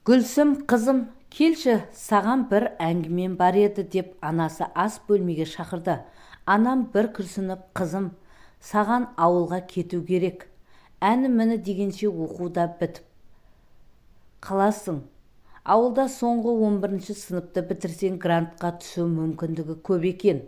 Гүлсім, қызым, келші, саған бір әңгімем бар еді, деп анасы ас бөлмеге шақырды. Анам бір күрсініп, қызым, саған ауылға кету керек. Әні-міні дегенше оқу да бітіп қаласың. Ауылда соңғы 11 сыныпты бітірсең, грантқа түсу мүмкіндігі көп екен.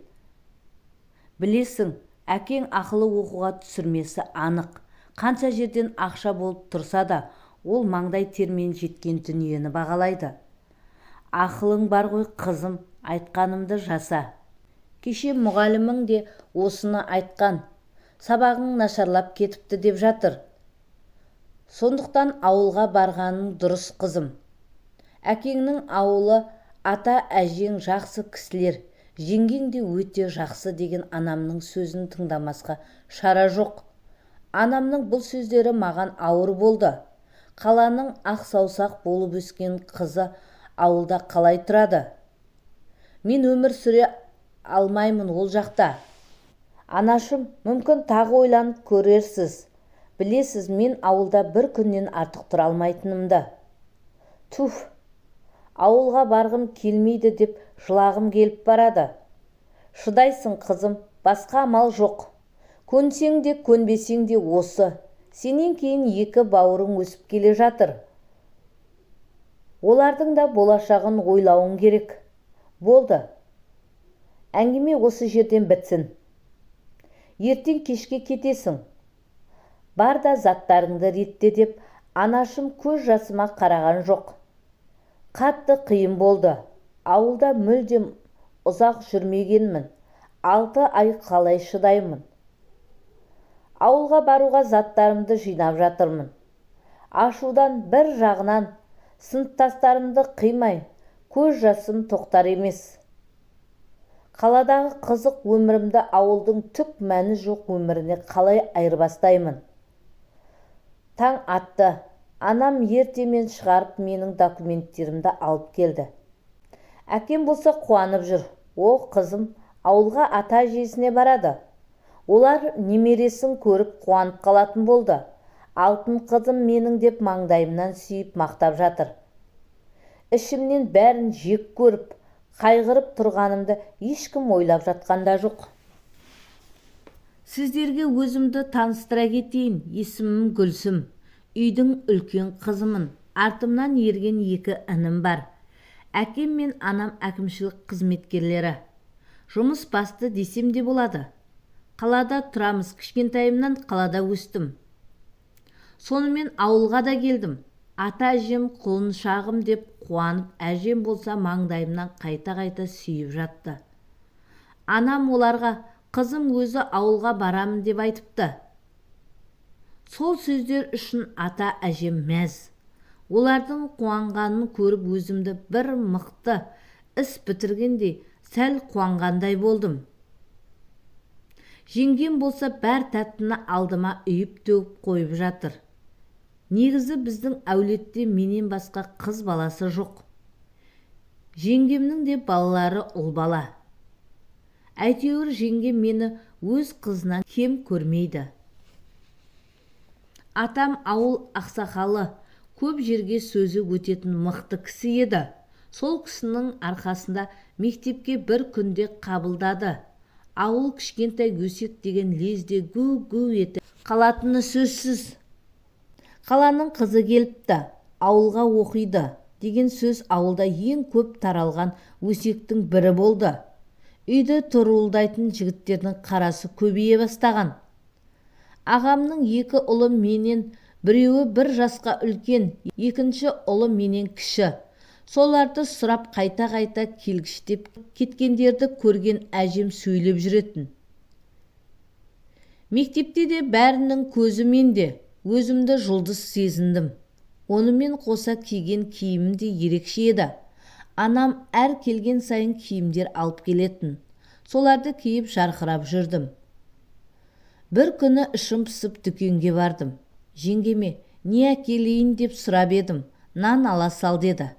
Білесің, әкең ақылы оқуға түсірмесі анық. Қанша жерден ақша болып тұрса да, ол маңдай термен жеткен дүниені бағалайды. Ақылың бар ғой, қызым, айтқанымды жаса. Кеше мұғалімің де осыны айтқан. Сабағың нашарлап кетіпті деп жатыр. Сондықтан ауылға барғаның дұрыс, қызым. Әкеңнің ауылы, ата-әжең жақсы кісілер, жеңгең де өте жақсы, деген анамның сөзін тыңдамасқа шара жоқ. Анамның бұл сөздері маған ауыр болды. Қаланың ақ саусақ болып өскен қызы ауылда қалай тұрады? Мен өмір сүре алмаймын ол жақта. Анашым, мүмкін, тағы ойланып көрерсіз. Білесіз, мен ауылда бір күннен артық тұра алмайтынымды. Туф, ауылға барғым келмейді деп жылағым келіп барады. Шыдайсың, қызым, басқа амал жоқ. Көнсең де, көнбесең де осы. Сенен кейін екі бауырың өсіп келе жатыр. Олардың да болашағын ойлауың керек. Болды. Әңгіме осы жерден бітсін. Ертең кешке кетесің. Бар да заттарыңды ретте, деп анашым көз жасыма қараған жоқ. Қатты қиын болды. Ауылда мүлдем ұзақ жүрмегенмін. 6 ай қалай шыдаймын? Ауылға баруға заттарымды жинап жатырмын. Ашудан бір жағынан сыныптастарымды қимай, көз жасым тоқтар емес. Қаладағы қызық өмірімді ауылдың түк мәні жоқ өміріне қалай айырбастаймын? Таң атты. Анам ертемен шығарып менің документтерімді алып келді. Әкем болса қуанып жүр. О, қызым ауылға ата-әжесіне барады. Олар немересін көріп қуанып қалатын болды. Алтын қызым менің деп маңдайымнан сүйіп мақтап жатыр. Ішімнен бәрін жек көріп, қайғырып тұрғанымды ешкім ойлап жатқан да жоқ. Сіздерге өзімді таныстыра кетейін. Есімім Гүлсім. Үйдің үлкен қызымын. Артымнан ерген 2 інім бар. Әкем мен анам әкімшілік қызметкерлері. Жұмыс басты десем де болады. Қалада тұрамыз, кішкентайымнан қалада өстім. Сонымен ауылға да келдім. Ата-әжем құлыншағым деп қуанып, әжем болса маңдайымнан қайта-қайта сүйіп жатты. Анам оларға қызым өзі ауылға барамын деп айтыпты. Сол сөздер үшін ата-әжем мәз. Олардың қуанғанын көріп өзімді бір мықты іс бітіргендей сәл қуанғандай болдым. Жеңгем болса бәр тәттіні алдыма үйіп төгіп қойып жатыр. Негізі біздің әулетте менен басқа қыз баласы жоқ. Жеңгемнің де балалары ұл бала. Әйтеуір жеңгем мені өз қызынан кем көрмейді. Атам ауыл ақсақалы, көп жерге сөзі өтетін мықты кісі еді. Сол кісінің арқасында мектепке бір күнде қабылдады. Ауыл кішкентай өсек деген лезде гу-гу етіп қалатыны сөзсіз. Қаланың қызы келіпті, ауылға оқиды деген сөз ауылда ең көп таралған өсектің бірі болды. Үйді торуылдайтын жігіттердің қарасы көбейе бастаған. Ағамның 2 ұлы менен, біреуі 1 жасқа үлкен, екінші ұлы менен кіші. Соларды сұрап қайта-қайта келгіштеп кеткендерді көрген әжем сөйлеп жүретін. Мектепте де бәрінің көзі менде, өзімді жұлдыз сезіндім. Онымен қоса киген киімім де ерекше еді. Анам әр келген сайын киімдер алып келетін. Соларды киіп жарқырап жүрдім. Бір күні ішім пысып дүкенге бардым. Жеңгеме не әкелейін деп сұрап едім, нан ала сал деді.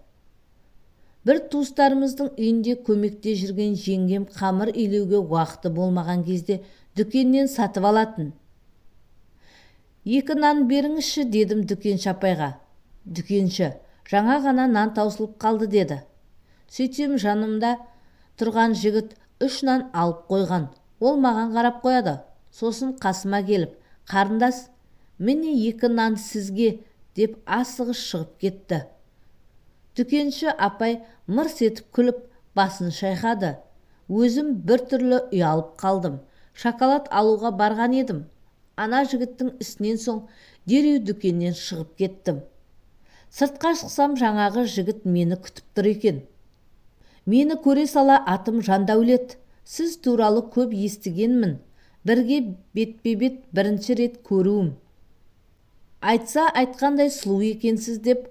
Бір туыстарымыздың үйінде көмекте жүрген жеңгем қамыр илеуге уақыты болмаған кезде дүкеннен сатып алатын. 2 нан беріңізші дедім дүкенші апайға. Дүкенші, Жаңа ғана нан таусылып қалды деді. Сөйтсем, жанымда тұрған жігіт 3 нан алып қойған. Ол маған қарап қояды. Сосын қасыма келіп, қарындас, міне 2 нан сізге деп асығыс шығып кетті. Дүкенші апай мырс етіп күліп, басын шайқады. Өзім біртүрлі ұялып қалдым. Шоколад алуға барған едім. Ана жігіттің ісінен соң дереу дүкеннен шығып кеттім. Сыртқа шықсам, жаңағы жігіт мені күтіп тұр екен. Мені көре сала, атым Жандәулет. Сіз туралы көп естігенмін. Бірге бетпе-бет бірінші рет көруім. Айтса айтқандай сұлу екенсіз деп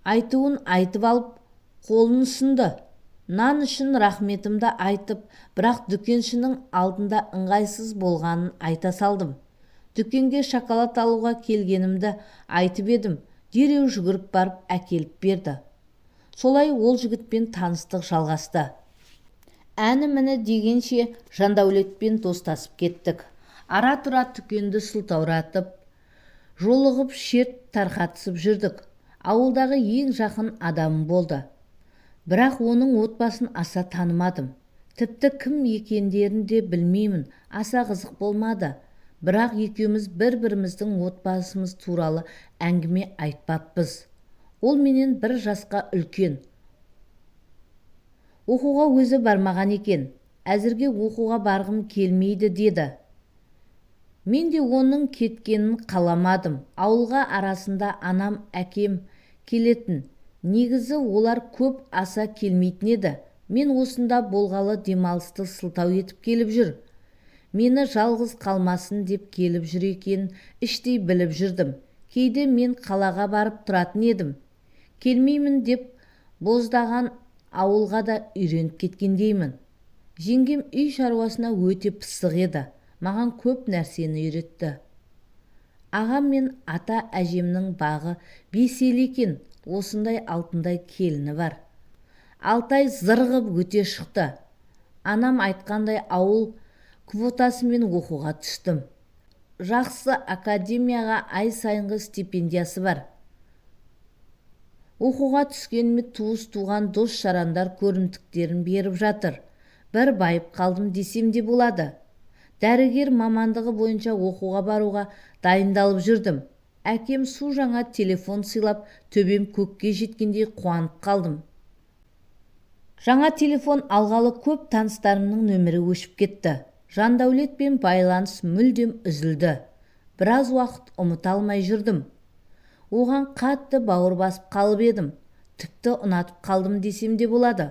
айтуын айтып алып, қолын ұсынды. Нан үшін рахметімді айтып, бірақ дүкеншінің алдында ыңғайсыз болғанын айта салдым. Дүкенге шоколад алуға келгенімді айтып едім, дереу жүгіріп барып әкеліп берді. Солай ол жігітпен таныстық жалғасты. Әні-міні дегенше Жандәулетпен достасып кеттік. Ара-тұра дүкенді сылтауратып, жолығып шерт тарқатысып жүрдік. Ауылдағы ең жақын адамым болды. Бірақ оның отбасын аса танымадым. Тіпті кім екендерін де білмеймін, аса қызық болмады. Бірақ екеуміз бір-біріміздің отбасымыз туралы әңгіме айтпаппыз. Ол менен бір жасқа үлкен. Оқуға өзі бармаған екен. Әзірге оқуға барғым келмейді деді. Мен де оның кеткенін қаламадым. Ауылға арасында анам, әкем келетін. Негізі олар көп аса келмейтін еді. Мен осында болғалы демалысты сылтау етіп келіп жүр. Мені жалғыз қалмасын деп келіп жүр екенін іштей біліп жүрдім. Кейде мен қалаға барып тұратын едім. Келмеймін деп боздаған ауылға да үйреніп кеткендеймін. Жеңгем үй шаруасына өте пысық еді. Маған көп нәрсені үйретті. Ағам мен ата әжемнің бағы 5 ел екен, осындай алтындай келіні бар. 6 ай зырғып өте шықты. Анам айтқандай ауыл квотасымен оқуға түстім. Жақсы академияға ай сайынғы стипендиясы бар. Оқуға түскеніме туыс-туған дос-жарандар көрімдіктерін беріп жатыр. Бір байып қалдым десем де болады. Дәрігер мамандығы бойынша оқуға баруға дайындалып жүрдім. Әкем су жаңа телефон сыйлап, төбем көкке жеткендей қуанып қалдым. Жаңа телефон алғалы көп таныстарымның нөмірі өшіп кетті. Жандәулетпен байланыс мүлдем үзілді. Біраз уақыт ұмыта алмай жүрдім. Оған қатты бауыр басып қалып едім. Тіпті ұнатып қалдым десем де болады.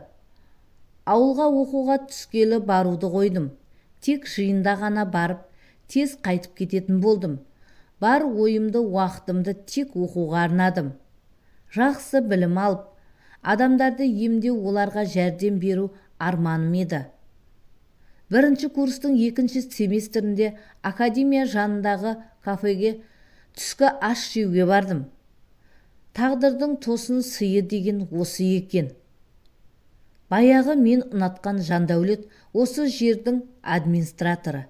Ауылға оқуға түскелі баруды қойдым. Тек жиында ғана барып, тез қайтып кететін болдым. Бар ойымды, уақытымды тек оқуға арнадым. Жақсы білім алып, адамдарды емдеу, оларға жәрдем беру арманым еді. Бірінші курстың екінші семестрінде академия жанындағы кафеге түскі ас жеуге бардым. Тағдырдың тосын сыйы деген осы екен. Баяғы мен ұнатқан Жандәулет осы жердің администраторы.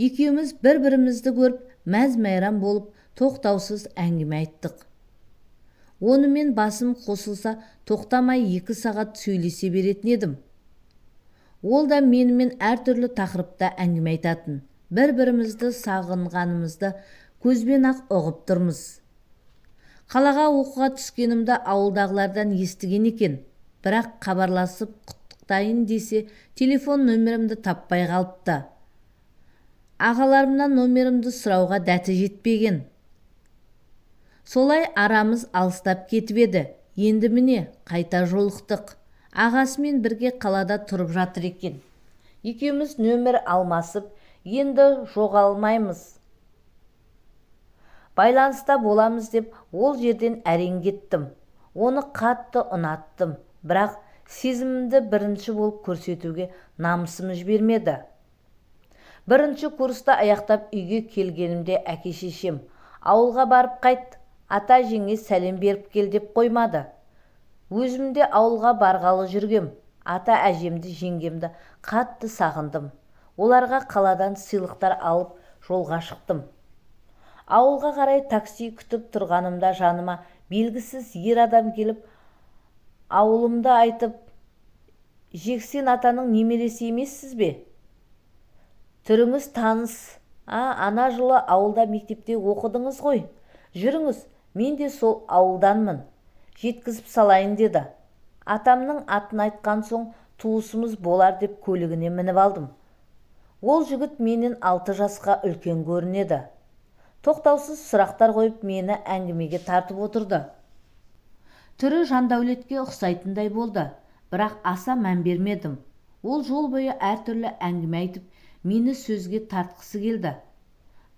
Екеуміз бір-бірімізді көріп, мәз-мәйрам болып, тоқтаусыз әңгіме айттық. Онымен басым қосылса, тоқтамай 2 сағат сөйлесе беретін едім. Ол да менімен әртүрлі тақырыпта әңгіме айтатын. Бір-бірімізді сағынғанымызды көзбен-ақ ұғып тұрмыз. Қалаға оқуға түскенімді ауылдағылардан естіген екен. Бірақ хабарласып құттықтайын десе, телефон нөмірімді таппай қалыпты. Ағаларымнан нөмірімді сұрауға дәті жетпеген. Солай арамыз алыстап кетіп еді. Енді міне қайта жолықтық. Ағасымен бірге қалада тұрып жатыр екен. Екеуміз нөмір алмасып, енді жоғалмаймыз. Байланыста боламыз деп ол жерден әрең кеттім. Оны қатты ұнаттым, бірақ сезімімді бірінші болып көрсетуге намысым жібермеді. Бірінші курсты аяқтап үйге келгенімде әке-шешем ауылға барып қайт, ата-әжеңе сәлем беріп кел деп қоймады. Өзім де ауылға барғалы жүргем. Ата-әжемді, жеңгемді қатты сағындым. Оларға қаладан сыйлықтар алып жолға шықтым. Ауылға қарай такси күтіп тұрғанымда жаныма Белгісіз ер адам келіп, ауылымды айтып, "Жексен атаның немересі емессіз бе? Түріңіз таныс. Ана жылы ауылда мектепте оқыдыңыз ғой. Жүріңіз, мен де сол ауылданмын, жеткізіп салайын", – деді. Атамның атын айтқан соң, туысымыз болар деп көлігіне мініп алдым. Ол жігіт менен 6 жасқа үлкен көрінеді. Тоқтаусыз сұрақтар қойып, мені әңгімеге тартып отырды. Түрі Жандәулетке ұқсайтындай болды, бірақ аса мән бермедім. Ол жол бойы әртүрлі әңгіме айтып, мені сөзге тартқысы келді,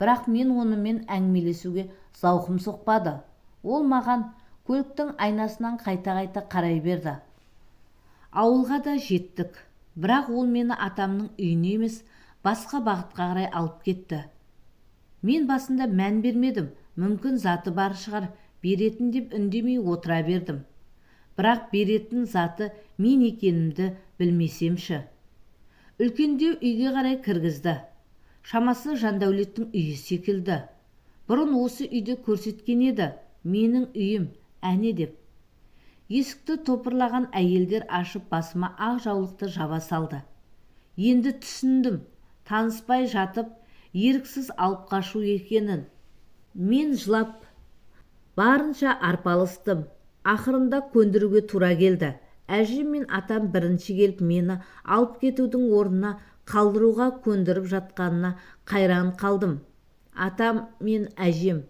бірақ мен онымен әңгімелесуге зауқым соқпады. Ол маған көліктің айнасынан қайта-қайта қарай берді. Ауылға да жеттік, бірақ ол мені атамның үйіне емес, басқа бағытқа қарай алып кетті. Мен басында мән бермедім, мүмкін, заты бар шығар беретін деп үндемей отыра бердім. Бірақ беретін заты мен екенімді білмесемші. Үлкендеу үйге қарай кіргізді. Шамасы, Жандәулеттің үйі секілді. Бұрын осы үйді көрсеткен еді, менің үйім әне деп. Есікті топырлаған әйелдер ашып, басыма ақ жаулықты жаба салды. Енді түсіндім таныспай жатып еріксіз алып қашу екенін. Мен жылап, барынша арпалыстым. Ақырында көндіруге тура келді. Әжем мен атам бірінші келіп, мені алып кетудің орнына қалдыруға көндіріп жатқанына қайран қалдым. Атам мен әжем: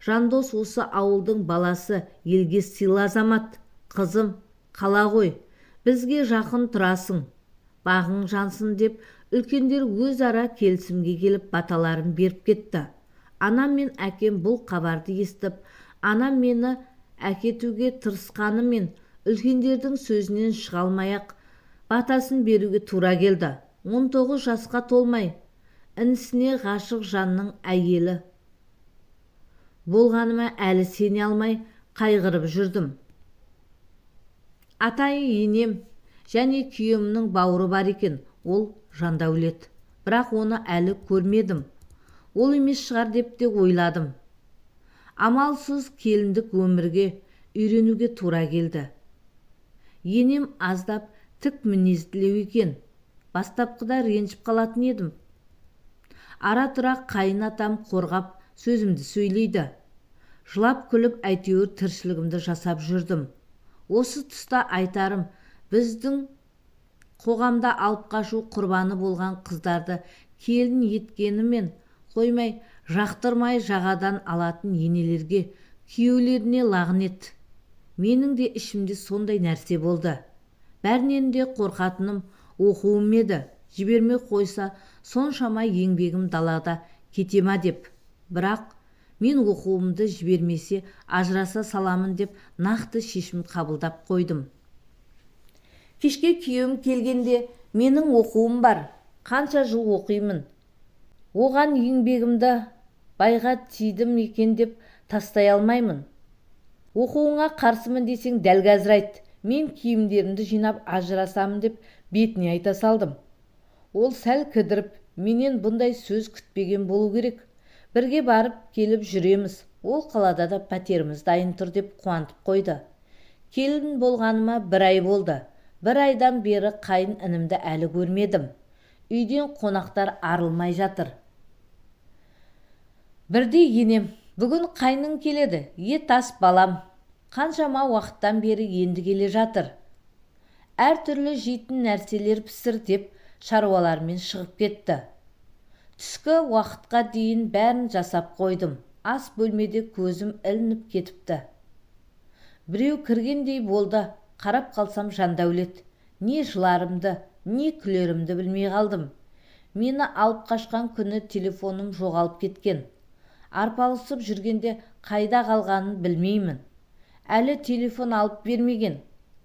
"Жандос осы ауылдың баласы, елге сыйлы азамат. Қызым, қала ғой, бізге жақын тұрасың, бағың жансын", – деп үлкендер өзара келісімге келіп, баталарын беріп кетті. Анам мен әкем бұл хабарды естіп, анам мені әкетуге тырысқанымен, үлкендердің сөзінен шыға алмай-ақ батасын беруге тура келді. 19 жасқа толмай інісіне ғашық жанның әйелі болғаныма әлі сене алмай қайғырып жүрдім. Ата-енем және күйеуімнің бауыры бар екен, ол Жандәулет. Бірақ оны әлі көрмедім. Ол емес шығар деп те ойладым. Амалсыз келіндік өмірге үйренуге тура келді. Енем аздап тік мінезділеу екен. Бастапқыда ренжіп қалатын едім. Ара-тұра қайын атам қорғап, сөзімді сөйлейді. Жылап-күліп, әйтеуір тіршілігімді жасап жүрдім. Осы тұста айтарым, біздің қоғамда алып қашу құрбаны болған қыздарды келін еткенімен қоймай, жақтырмай жағадан алатын енелерге, күйеулеріне лағынет. Менің де ішімде сондай нәрсе болды. Бәрінен де қорқатыным оқуым еді. Жібермей қойса, соншама еңбегім далада кете ма деп. Бірақ мен оқуымды жібермесе, ажыраса саламын деп нақты шешім қабылдап қойдым. Кешке күйеуім келгенде: "Менің оқуым бар, қанша жыл оқимын, оған еңбегімді байға тидім екен деп тастай алмаймын. Оқуыңа қарсымын десең, дәл қазір айт, мен киімдерімді жинап ажырасамын", – деп бетіне айта салдым. Ол сәл кідіріп, менен бұндай сөз күтпеген болу керек. "Бірге барып келіп жүреміз, ол қалада да пәтеріміз дайын тұр", – деп қуантып қойды. Келін болғаныма бір ай болды. Бір айдан бері қайын інімді әлі көрмедім. Үйден қонақтар арылмай жатыр. Бірде енем: "Бүгін қайның келеді, ет ас, балам. Қаншама уақыттан бері енді келе жатыр. Әртүрлі жейтін нәрселер пісір", – деп шаруаларымен шығып кетті. Түскі уақытқа дейін бәрін жасап қойдым. Ас бөлмеде көзім ілініп кетіпті. Біреу кіргендей болды. Қарап қалсам, Жандәулет. Не жыларымды, не күлерімді білмей қалдым. Мені алып қашқан күні телефоным жоғалып кеткен. Арпалысып жүргенде қайда қалғанын білмеймін. Әлі телефон алып бермеген.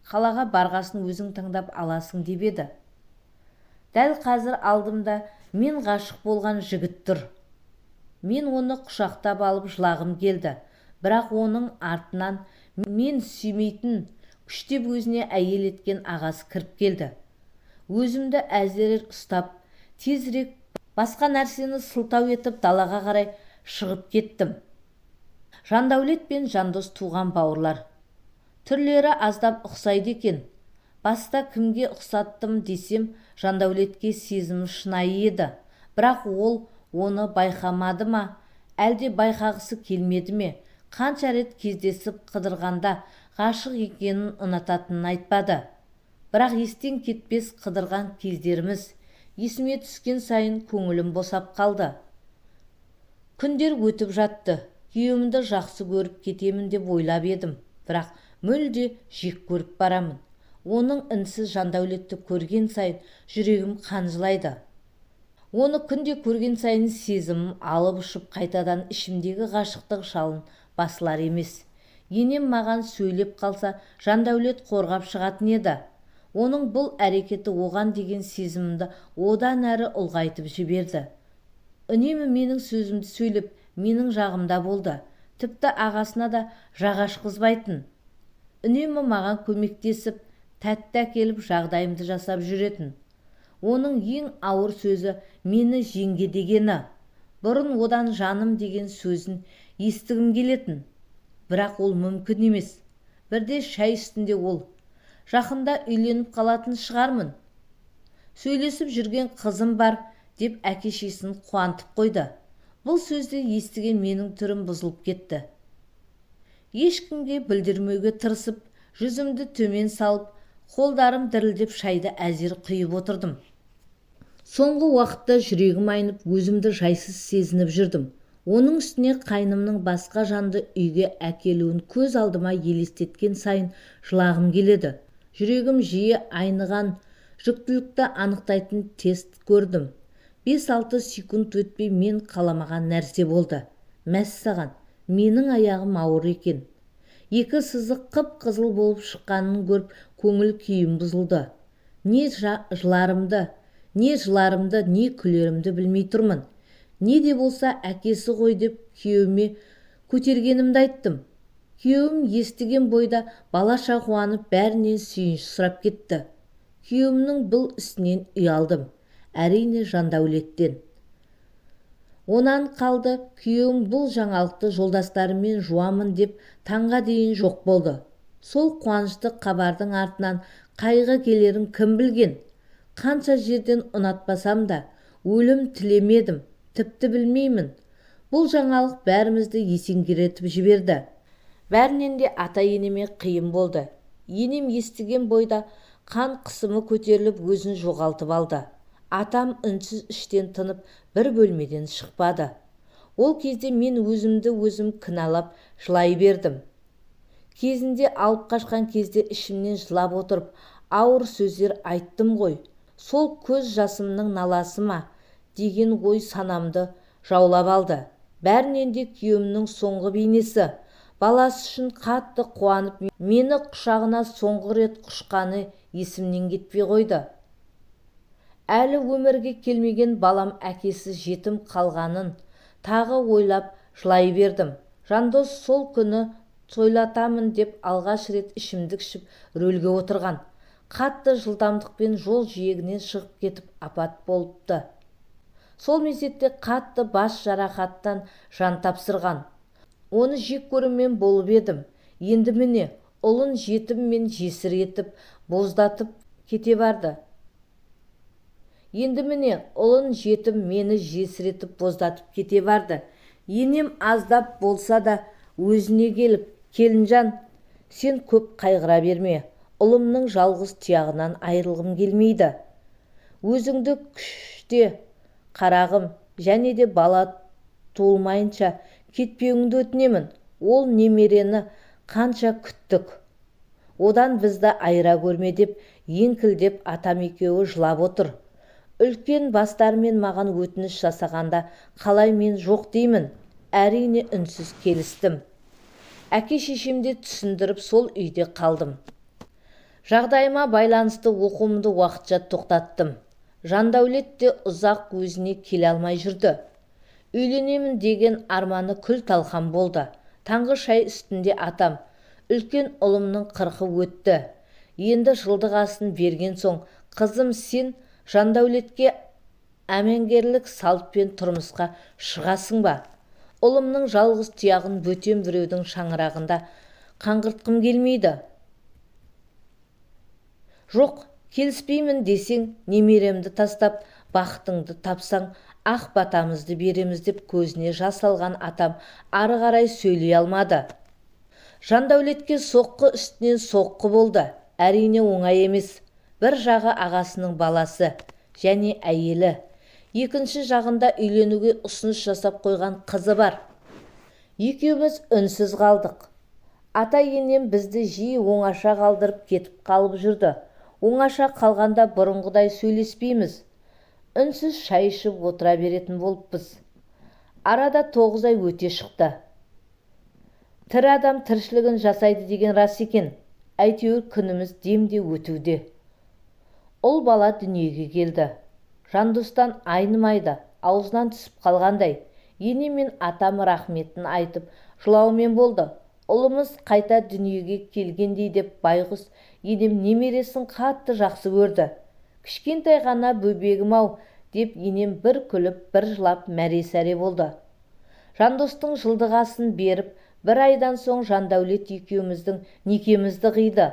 Қалаға барғасын өзің таңдап аласың деп еді. Дәл қазір алдымда мен ғашық болған жігіт тұр. Мен оны құшақтап алып жылағым келді, бірақ оның артынан мен сүймейтін, күштеп өзіне әйел еткен ағасы кіріп келді. Өзімді әзер ұстап, тезірек басқа нәрсені сылтау етіп, далаға қарай шығып кеттім. Жандәулет пен Жандос туған бауырлар. Түрлері аздап ұқсайды екен. Баста кімге ұқсаттым десем, Жандәулетке сезімім шынайы еді. Бірақ ол оны байқамады ма, әлде байқағысы келмеді ме, қанша рет кездесіп қыдырғанда ғашық екенін, ұнататынын айтпады. Бірақ естен кетпес қыдырған кездеріміз есіме түскен сайын көңілім босап қалды. Күндер өтіп жатты. Күйеуімді жақсы көріп кетемін деп ойлап едім, бірақ мүлде жек көріп барамын. Оның інісі Жандәулетті көрген сайын жүрегім қан жылайды. Оны күнде көрген сайын сезімім алып ұшып, қайтадан ішімдегі ғашықтық жалын басылар емес. Енем маған сөйлеп қалса, Жандәулет қорғап шығатын еді. Оның бұл әрекеті оған деген сезімімді одан әрі ұлғайтып жіберді. Үнемі менің сөзімді сөйлеп, менің жағымда болды. Тіпті ағасына да жақ ашқызбайтын. Үнемі маған көмектесіп, тәтті әкеліп, жағдайымды жасап жүретін. Оның ең ауыр сөзі мені жеңге дегені. Бұрын одан жаным деген сөзін естігім келетін. Бірақ ол мүмкін емес. Бірде шай үстінде ол: «Жақында үйленіп қалатын шығармын. Сөйлесіп жүрген қызым бар», – деп әке шешесін қуантып қойды. Бұл сөзді естіген менің түрім бұзылып кетті. Ешкімге білдірмеуге тырысып, жүзімді төмен салып, қолдарым дірілдеп, шайды әзер құйып отырдым. Соңғы уақытта жүрегім айнып, өзімді жайсыз сезініп жүрдім. Оның үстіне қайнымның басқа жанды үйге әкелуін көз алдыма елестеткен сайын жылағым келеді. Жүрегім жиі айныған. Жүктілікті анықтайтын тест көрдім. 5-6 секунд өтпей мен қаламаған нәрсе болды. Мәссаған, менің аяғым ауыр екен. Екі сызық қып-қызыл болып шыққанын көріп, көңіл күйім бұзылды. Не жыларымды, не күлерімді білмей тұрмын. Не де болса әкесі ғой деп күйеуіме көтергенімді айттым. Күйеуім естіген бойда балаша қуанып, бәрінен сүйінші сұрап кетті. Күйеуімнің бұл ісінен ұялдым. Әрине, Жандәулеттен. Онан қалды, күйеуім бұл жаңалықты жолдастарымен жуамын деп таңға дейін жоқ болды. Сол қуанышты хабардың артынан қайғы келерін кім білген? Қанша жерден ұнатпасам да, өлім тілемедім, тіпті білмеймін. Бұл жаңалық бәрімізді есеңгіретіп жіберді. Бәрінен де ата-енеме қиын болды. Енем естіген бойда қан қысымы көтеріліп, өзін жоғалтып алды. Атам үнсіз іштен тынып, бір бөлмеден шықпады. Ол кезде мен өзімді өзім кінәлап жылай бердім. Кезінде алып қашқан кезде ішімнен жылап отырып ауыр сөздер айттым ғой. Сол көз жасымның наласы ма деген ой санамды жаулап алды. Бәрінен де күйеуімнің соңғы бейнесі, баласы үшін қатты қуанып, мені құшағына соңғы рет құшқаны есімнен кетпей қойды. Әлі өмірге келмеген балам әкесіз жетім қалғанын тағы ойлап жылай бердім. Жандос сол күні тойлатамын деп алғаш рет ішімдік ішіп, рөлге отырған. Қатты жылдамдықпен жол жиегінен шығып кетіп, апат болыпты. Сол мезетте қатты бас жарақаттан жан тапсырған. Оны жек көрумен болып едім, енді міне, ұлын жетім мен жесір етіп боздатып кете барды. Енді міне, ұлын жетім, мені жесір етіп боздатып кете барды. Енем аздап болса да өзіне келіп: «Келінжан, сен көп қайғыра берме. Ұлымның жалғыз тұяғынан айырылғым келмейді. Өзіңді күште, қарағым, және де бала туылмайынша кетпеуіңді өтінемін. Ол немерені қанша күттік, одан бізді айыра көрме», – деп еңкілдеп, атам екеуі жылап отыр. Үлкен бастарымен маған өтініш жасағанда қалай мен жоқ деймін? Әрине, үнсіз келістім. Әке-шешемде түсіндіріп, сол үйде қалдым. Жағдайыма байланысты оқуымды уақытша тоқтаттым. Жандәулет те ұзақ өзіне келе алмай жүрді. Үйленемін деген арманы күл-талқан болды. Таңғы шай үстінде атам: «Үлкен ұлымның қырқы өтті. Енді жылдық асын берген соң, қызым, сен Жандәулетке әмеңгерлік салтпен тұрмысқа шығасың ба? Ұлымның жалғыз тұяғын бөтен біреудің шаңырағында қаңғыртқым келмейді. Жоқ, келіспеймін десең, немеремді тастап, бақытыңды тапсаң, ақ батамызды береміз деп көзіне жас алған атам ары қарай сөйлей алмады. Жандәулетке соққы үстінен соққы болды. Әрине оңай емес. Бір жағы ағасының баласы және әйелі. Екінші жағында үйленуге ұсыныс жасап қойған қызы бар. Екеуміз үнсіз қалдық. Ата-енем бізді жиі оңаша қалдырып кетіп қалып жүрді. Оңаша қалғанда бұрынғыдай сөйлеспейміз. Үнсіз шай ішіп отыра беретін болыппыз. Арада 9 ай өте шықты. Тірі адам тіршілігін жасайды деген рас екен. Әйтеуір күніміз демде өтуде. Ұл бала дүниеге келді. Жандостан айнымайды, аузынан түсіп қалғандай. Ене мен атам рахметін айтып, жылаумен болды. Ұлымыз қайта дүниеге келгендей деп байғұс енем немересін қатты жақсы көрді. Кішкентай ғана бөбегім-ау деп енем бір күліп, бір жылап мәре-сәре болды. Жандостың жылдық асын беріп, бір айдан соң Жандәулет екеуміздің некемізді қиды.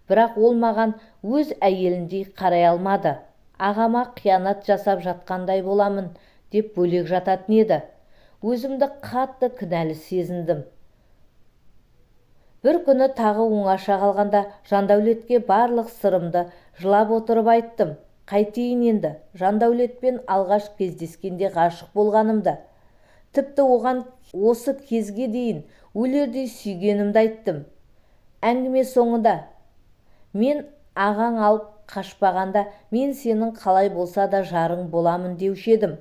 Бірақ ол маған өз әйеліндей қарай алмады. Ағама қиянат жасап жатқандай боламын деп бөлек жататын еді. Өзімді қатты кінәлі сезіндім. Бір күні тағы оңаша қалғанда Жандәулетке барлық сырымды жылап отырып айттым. Қайтейін енді, Жандәулетпен алғаш кездескенде ғашық болғанымды, тіпті оған осы кезге дейін өлердей сүйгенімді айттым. Әңгіме соңында, мен ағаң алып қашпағанда мен сенің қалай болса да жарың боламын деуші едім.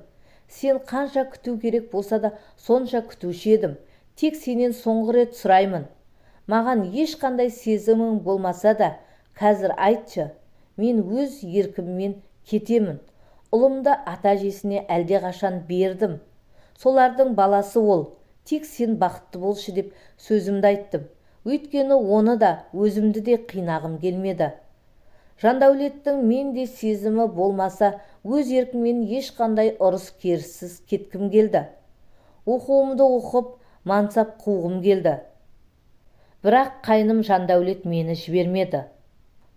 Сен қанша күту керек болса да сонша күтуші едім. Тек сенен соңғы рет сұраймын. Маған ешқандай сезімің болмаса да, қазір айтшы, мен өз еркіммен кетемін. Ұлымды ата-әжесіне әлдеқашан бердім. Солардың баласы ол, тек сен бақытты болшы деп сөзімді айттым. Өйткені оны да, өзімді де қинағым келмеді. Жандәулеттің менде сезімі болмаса, өз еркіммен ешқандай ұрыс-керіссіз кеткім келді. Оқуымды оқып, мансап қуғым келді. Бірақ қайным Жандәулет мені жібермеді.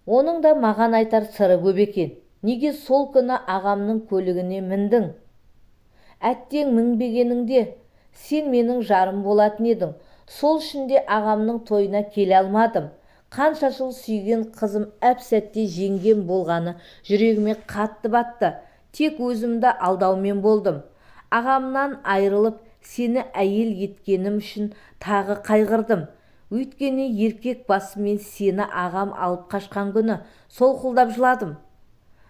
Оның да маған айтар сыры көп екен. Неге сол күні ағамның көлігіне міндің? Әттең мінбегеніңде сен менің жарым болатын едің. Сол үшін де ағамның тойына келе алмадым. Қанша жыл сүйген қызым әп-сәтте жеңгем болғаны жүрегіме қатты батты. Тек өзімді алдаумен болдым. Ағамнан айырылып, сені әйел еткенім үшін тағы қайғырдым. Өйткені еркек басымен сені ағам алып қашқан күні солқылдап жыладым.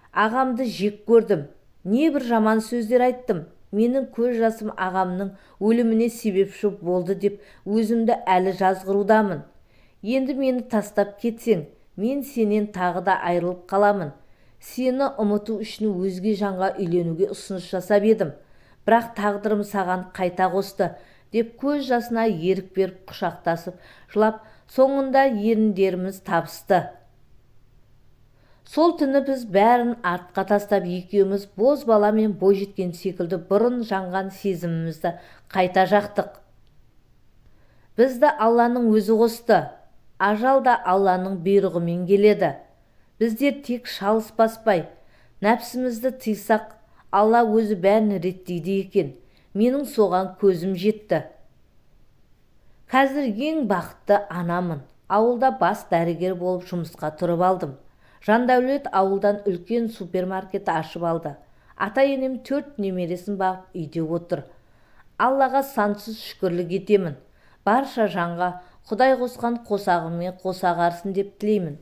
Ағамды жек көрдім. Не бір жаман сөздер айттым. Менің көз жасым ағамның өліміне себепші болды деп өзімді әлі жазғырудамын. Енді мені тастап кетсең, мен сенен тағы да айырылып қаламын. Сені ұмыту үшін өзге жанға үйленуге ұсыныс жасап едім. Бірақ тағдырым саған қайта қосты деп көз жасына ерік беріп құшақтасып жылап, соңында еріндеріміз табысты. Сол түні біз бәрін артқа тастап екеуміз боз бала мен бойжеткен секілді бұрын жанған сезімімізді қайта жақтық. Бізді Алланың өзі қосты. Ажал да Алланың бұйрығымен келеді. Біздер тек шалыс баспай, нәпсімізді тыйсақ, Алла өзі бәрін реттейді екен. Менің соған көзім жетті. Қазір ең бақытты анамын. Ауылда бас дәрігер болып жұмысқа тұрып алдым. Жандәулет ауылдан үлкен супермаркет ашып алды. Ата-енем 4 немересін бағып үйде отыр. Аллаға сансыз шүкірлік етемін. Барша жанға Құдай қосқан қосағымен қоса қарсын деп тілеймін.